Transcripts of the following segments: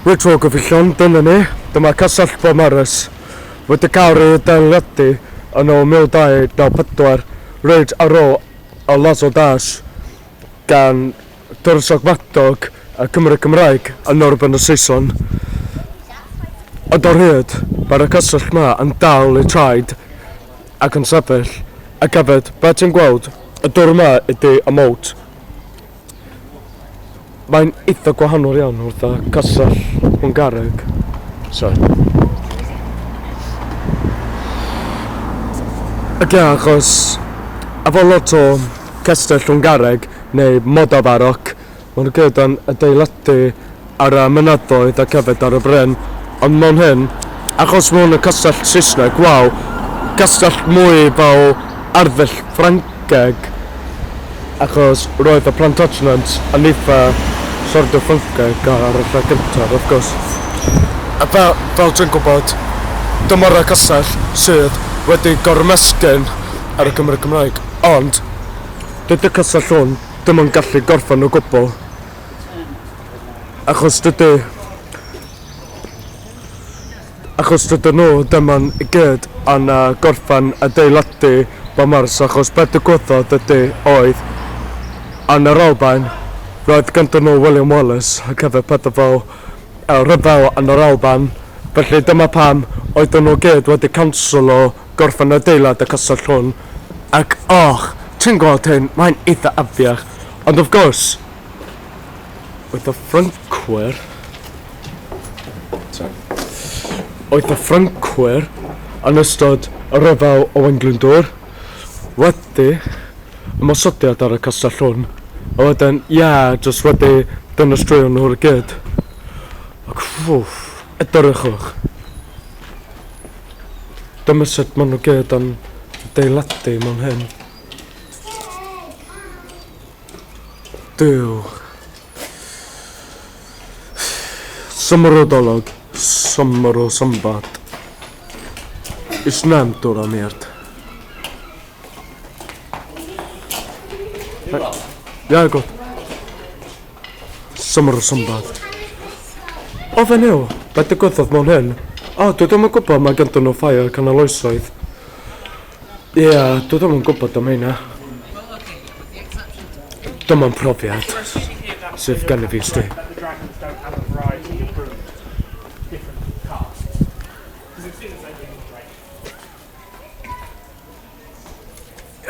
Reit gyfeillion, dyna ni. Dyma Castell Beaumaris wedi cael ei adeiladu yn ôl 1294, reit ar ôl y Lazo Dash gan Tywysog Madog y Cymry Cymraeg yn erbyn y Saeson. Ond o'r hyd, mae'r castell yma yn dal ei traed ac yn sefyll. Ac hefyd, be ti'n gweld, y dŵr yma ydy y moat. Mae'n eitha gwahanol iawn wrth y castell Hwngareg. Sorry. Ac ia, achos efo lot o castell Hwngareg neu moda baroc, maen nhw gyd yn adeiladu ar y mynyddoedd ac hefyd ar y bryn. Ond mewn hyn, achos mae hwn yn castell Saesneg, waw, castell mwy fel arddull Ffrangeg, achos roedd y Plantagenets yn eitha sort of Ffrangeg ar y lle gyntaf, wrth gwrs. A fel ti'n gwybod, dyma'r castell sydd wedi gormesgyn ar y Cymry Cymraeg, ond dydy'r castell hwn ddim yn gallu gorffen o gwbl, achos dydy achos dydyn nhw ddim yn i gyd yn gorffen adeiladu Beaumaris, achos beth ddigwyddodd ydy oedd yn yr Alban roedd ganddyn nhw William Wallace ac hefyd pethau fel rhyfel yn yr Alban, felly dyma pam oedden nhw gyd wedi canslo gorffen adeilad y castell hwn. Ac och, ti'n gweld hyn, mae'n eitha afiach, ond of course oedd y Ffrancwyr oedd y Ffrancwyr yn ystod y rhyfel Owain Glyndŵr wedi ymosodiad ar y castell hwn, a wedyn, ie, yeah, jyst wedi dynystrio nhw'r gyd. Ac wff, edrychwch. Dyma sut maen nhw gyd yn adeiladu mewn hyn. Duw. Szomorú dolog, szomorú szombat. És nem tudom miért. Jákot. Szomorú szombat. O fe new, beth ddigwyddodd mewn hyn? O, dwi ddim yn gwybod, mae ganddyn nhw ffair canol oesoedd. Ie, yeah, dwi ddim yn gwybod am hynna. Dyma'n profiad sydd gen i fi, sti.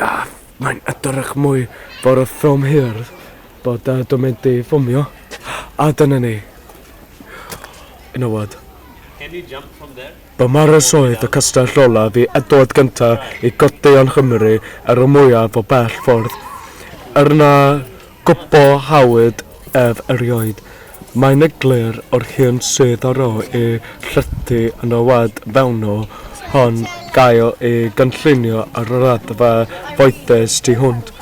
Ah, mae'n edrych mwy fel y ffilm hir bod dwi'n mynd i ffilmio. A dyna ni. You know what? Can you jump from there? Beaumaris oedd y castell olaf i Edward gyntaf i godi yng Nghymru er y mwyaf o bell ffordd. Er na gwblhawyd ef erioed, mae'n eglur o'r hyn sydd ar ôl i'r llety yn y wlad fewnol hon gael ei gynllunio ar raddfa foethus tu hwnt.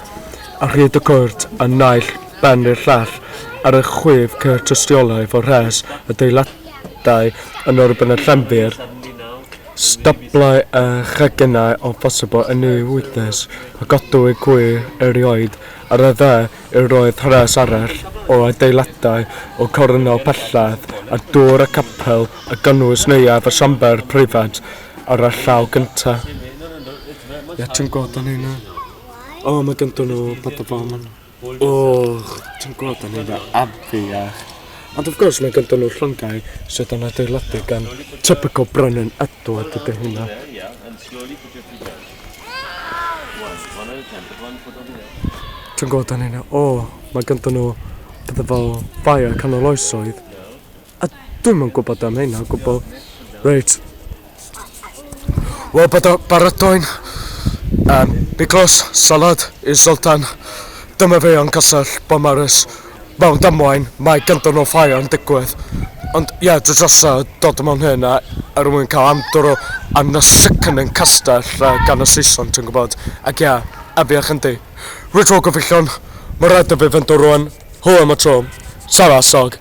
Ar hyd y cwrt, y naill ben i'r llall, ar y chwith ceir tystiolaeth o rhes adeiladau yn erbyn y llenfur, stablau a cheginau o bosibl yn ei wythnos, a godwyd hwy erioed. Ar y dde yr oedd rhes arall o adeiladau o cornel pellaf, a dŵr y capel, a gynnwys neuadd a siambr preifat ar y llaw gyntaf. Ie, ti'n gweld yn hynna? O, mae ganddyn nhw pethau fel yma. O, ti'n gweld yn hynna afiach. Ond of course mae ganddyn nhw llongau sydd yn adeiladu gan typical Brenin Edward ydy hynna. Yeah, and slowly put your feet down. One at a time. Put one foot over there. Ti'n gweld yn hynna? O, mae ganddyn nhw pethau fel ffair canol oesoedd. A dwi'm yn gwybod am hynna o gwbl. Reit. Wel, bod o baratoi'n Miklos, salad i Zoltan. Dyma fe o'n castell Beaumaris. Mewn damwain, mae ganddyn nhw ffair yn digwydd. Ond ie, yeah, dwi dros dod mewn hyn a er mwyn cael amdro am y sickening castell gan y Saeson, ti'n gwybod. Ac ie, yeah, afiach yndi. Rwy'n tro gyfeillion, mae rhaid i fi fynd o rwan. Hwyl am y tro. Tara, sog.